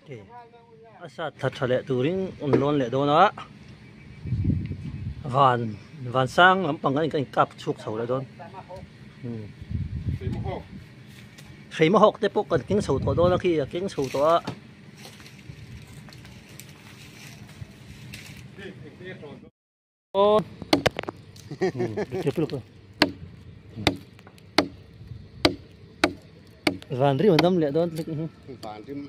A sat thla tha leh turin an lawn leh dawn a, van van sang lampang kan in kap chhuak chho leh dawn. Hreima hawk te pawh kan keng chho tawh dawn a khi a keng chho tawh a. Van rim a dam leh dawn tlik Van rim.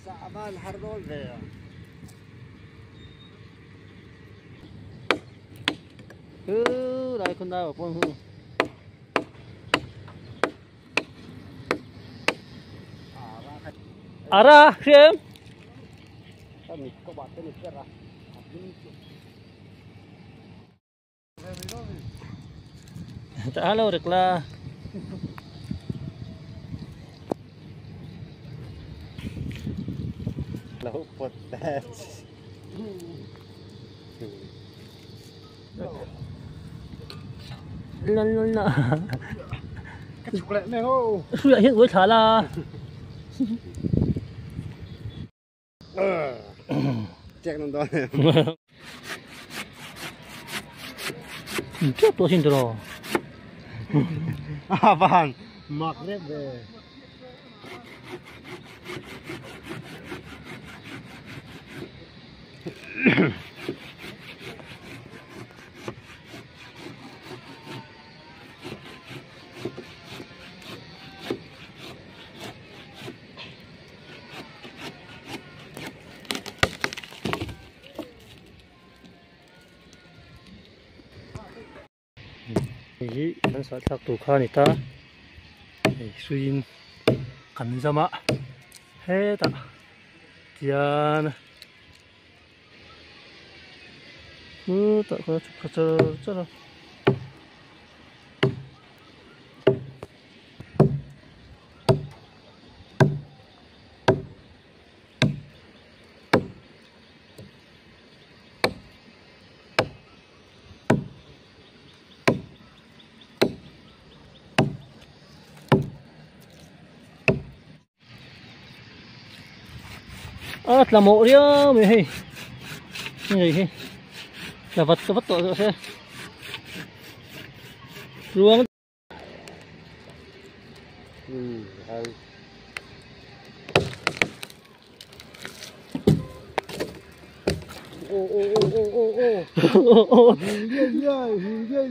Sa van har dawn ve a. Hú lai khun dai pawn hu. Ara hriam. Ta lo rek la. Lo pot that. La la la. Ka chuk leh mai ho. Hruiah hian uai thla la. Check nan dawn em. Teuh tawh sin tiraw. A van mak rep ve. Hei hi kan sahthlak tur kha a ni ta hei hruiin kan zam a hetah tian chutah khuan a chhuk thla char char a. A tla mawh riau mai hei hei hi tla vat vat tawh zawh se tluang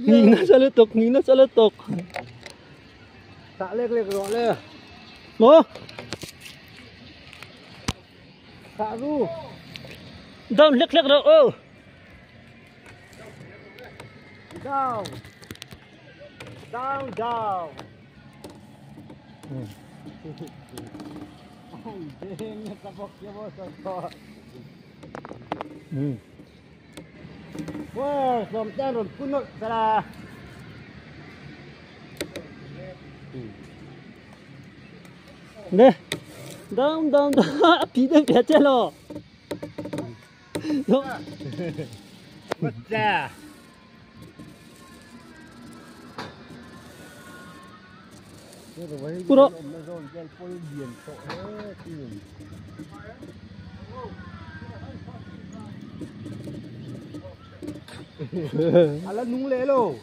Nhìn nó sẽ liên tục, nhìn nó sẽ liên tục. Tạ lek lek rõ le. Mo. Tạ ru. Down lek lek rõ. Ô. Down. Down down. Wow, som tan ron punot sala. Nè. Down down down. Phí đến phía chết rồi. Mất ra. Puro. Ala nung le lo.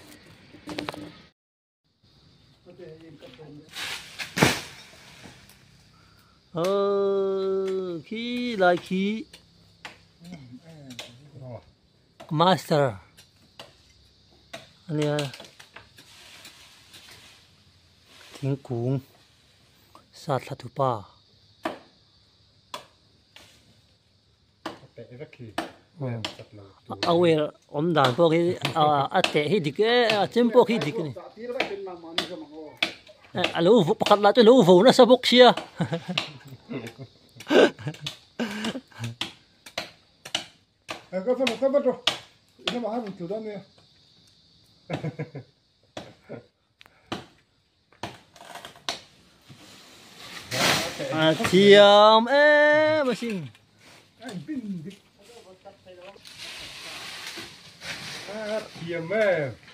Khi lại khi master ania thingkung sa thla thu pa a wer awm dan pawh khi a teh hi dik e a chem pawh khi dik a ni a lo pakhat lah chu a lo vo nasa bawk sia. A thiam em a sin.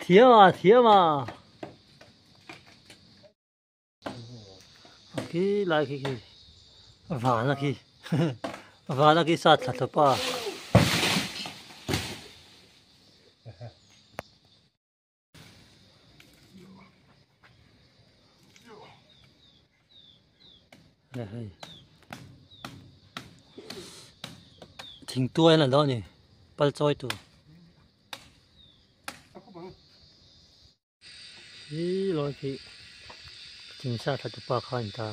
Thiam a thiam a. Khi lai khi khi vana khi vana khi sat thla thla pa. Hei thing tuai an la dawn a ni pal chawi tur. Hi lai khi thing sa thla tupa kha a ni ta.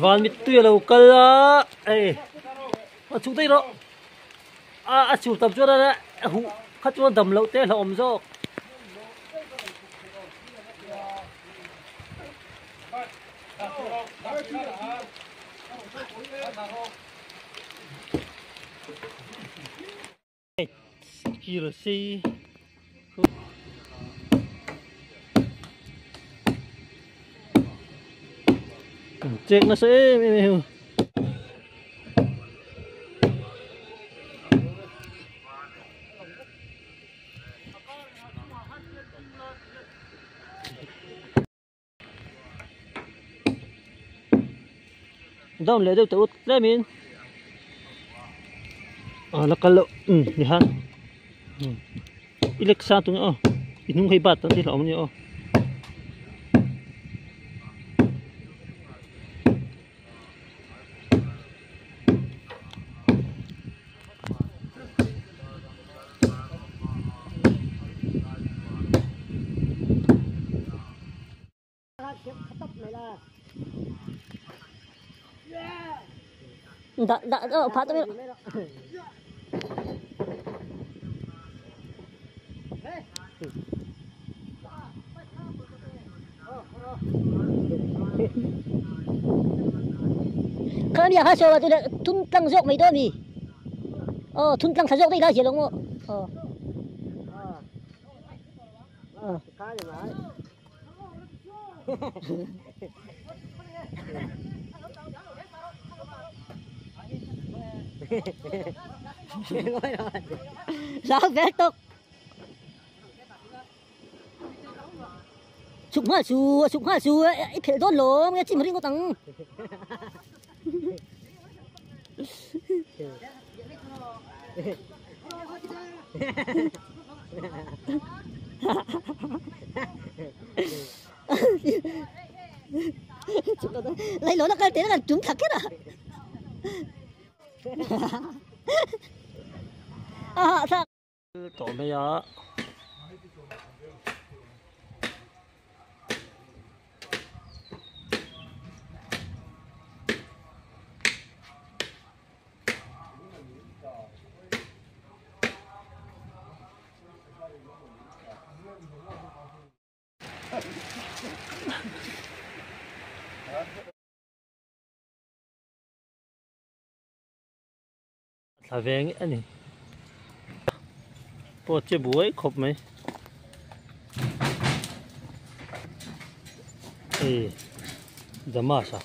Van mit tui a lo kal a ei a chhuk daih rawh a a chhuk tam chuan a huh kha chuan dam loh te a hlauhawm zawk. Kir sei chek nasa em em hei down leh deuh teh ut tlem in a la kal loh um ni han um i lek sang tung aw i hnung hei bat tan thil a awm a ni aw. Dah dah dah phah tawh Khami ha so tu thun tlang zawk mai dawn mi. Aw thun tlang tha zawk daih la zia lo maw. Aw. Sao vel tuk. Chụp hoa su, chụp hoa su, ít phelh dawn lo, nge chim ring ngawt ang. Lấy lỗ nó cái tiếng là chúng thật hết à. À sao? Tawh mai a. Thla veng a ni pawh che buai khawp mai hei Damas a.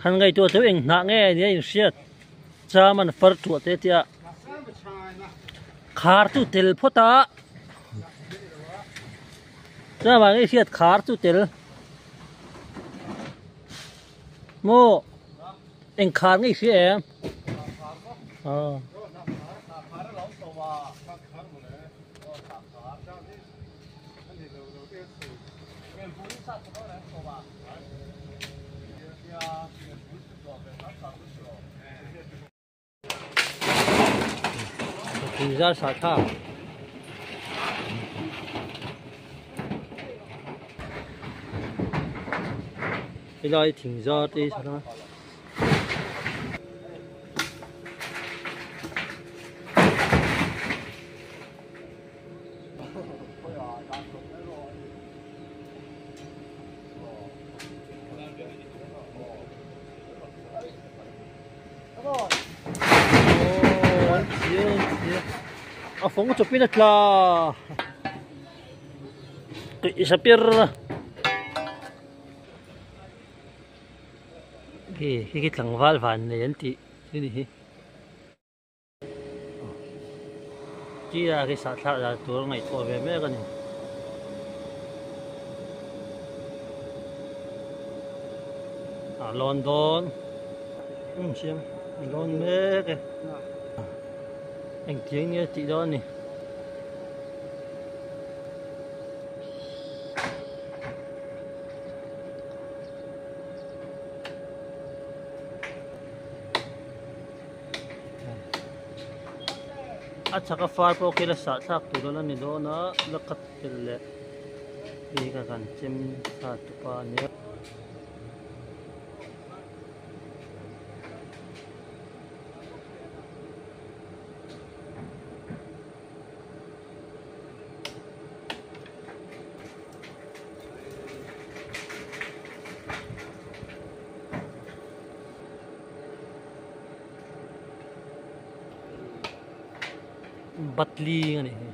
Han ngaihtuah teuh eng hnah nge nia inhriat cham an far thuah te tia khar chu tel phawt a chuvang i hriat khar chu tel maw eng khar nge i hria em aw. Thingzar sah thlak. Helai thingzar te hi a. A fawng chawpin a tla Keih sapir Khi khi tlangval van nei an tih chu ni hi. Tia khi sahthlak dan tur ngaihtuah ve mek a ni. A lawn dawn um siam a lawn mek e engtiang nge tih dawn a ni. A chhak a far pawh khi la sah thlak tur a la ni dawn a la cut tel leh hei hi kan chem thla tupa a nia. Batling a ni hi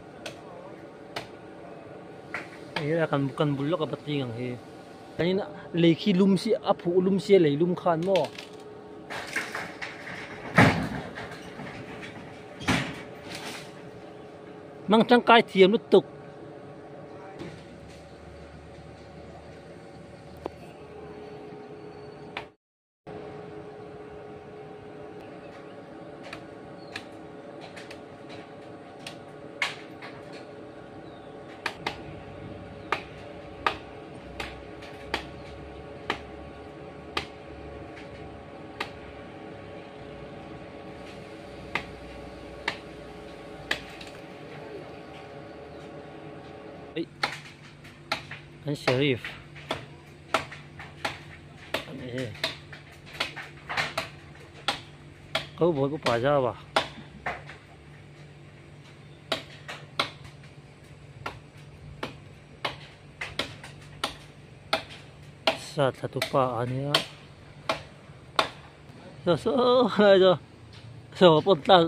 hei a kan kan bul lawk a batling ang hi chuanin lei khi lum si a phuh lum sia lei lum khan maw. Mang tangkai thiam lutuk. An sheriff ani he cowboy upa zau a. Sa thla tu pa a nia saw saw lai chu saw pawh tlan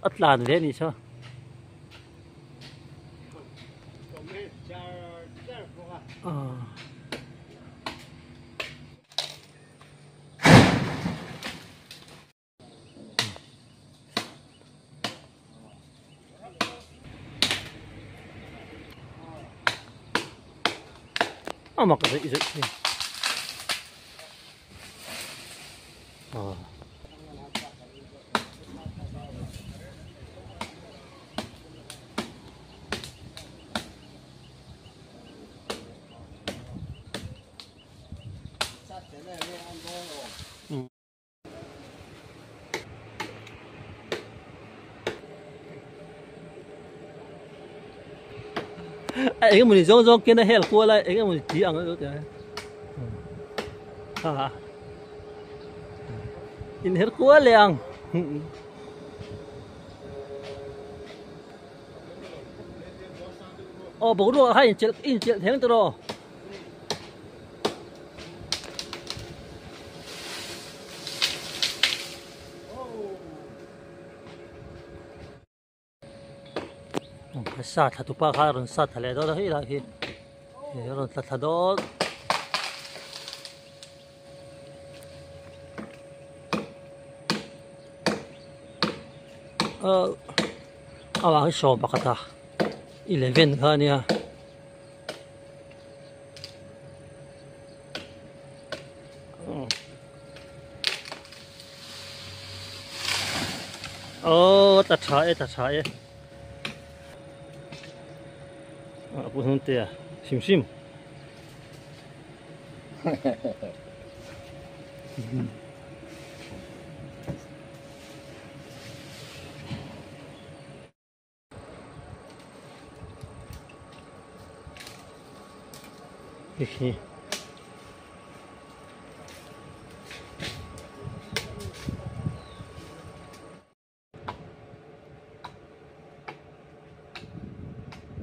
a tlan ve a nih chu. A mak zeih zeih hi aw. Eng emawni zawng zawng khian a hel kual a eng emawni tih ang a ha inher kual leh ang. Aw boruak kha inchilh inchilh theng tawh. Sa thla tupa kha a rawn sa thla leh dawn a hei lai hi a rawn tla thla dawn. A vang hi sawm pakhat a 11 kha a nia. Aw tla tha e tla tha e a pu hnung te a hrim hrim.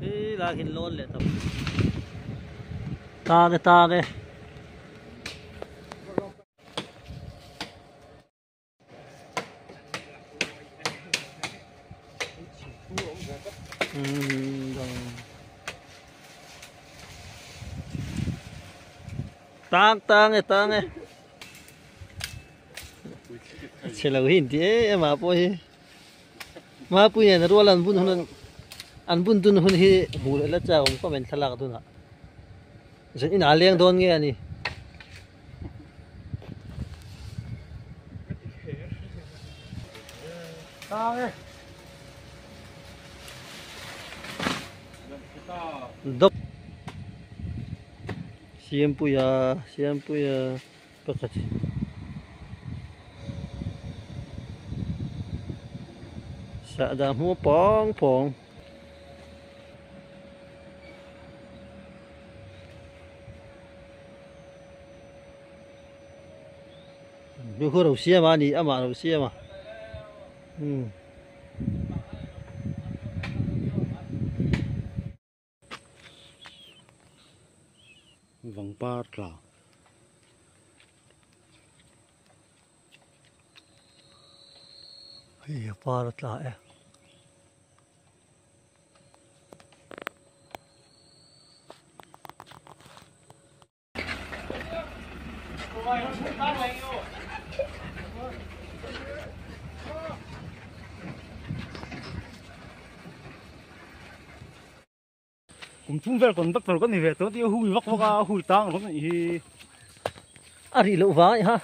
Hi lai khi lawn leh tam tang e tang e. Tang tang e tang e. Chhe lo hi inti em em ah pawh hi. Mapui nen rual an bun hun an bun dun hun hi hmuh leh la chak awm khawp mai thlalak dun ah. Zan inah leng dawn nge a ni. Dawp Siampuia Siampuia pakhat sahdah hmuh pawng pawng. Lu khu ro siam a ni amah ro siam a umm. Vangpar tla. Hei a par a tla e. Kum thum vel conductor ka ni ve tawh tih a hui vak vak a, a hui tang rawng anih hi. A rih loh vang anih ha.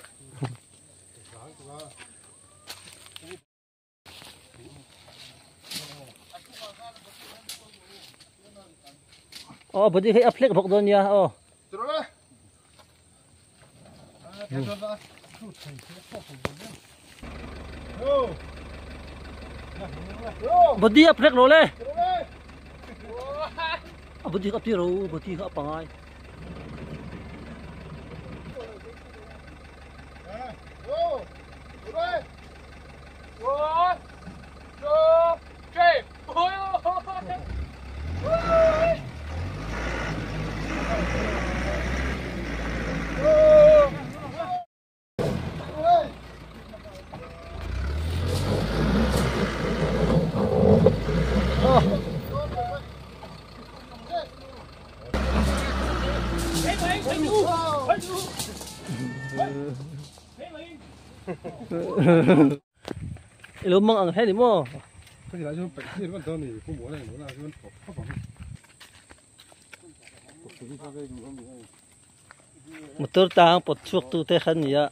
Aw body hi a flag bawk dawn nia aw. Body a flag lo le. A body kha a pi ro body kha a pangai. Ilo mang ang hle ni maw? Motor tang pawt chhuak tu te kha ni a.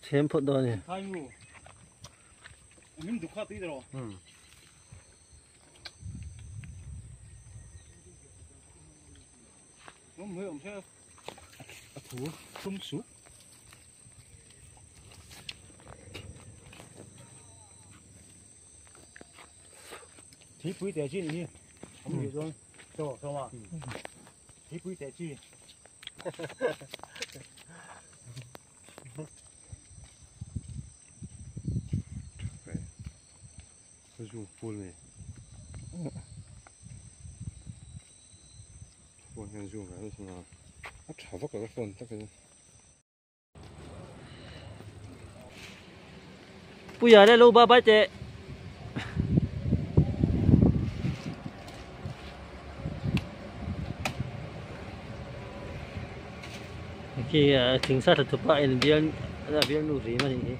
Chhem phawt dawn a ni. Thingpui teh chi nih hi awm nih chuan chaw a sawm a thingpui teh chi. Puia le lo ba bai teh. Khi thing sa thla thupa in bial bial nu rim a nih hi.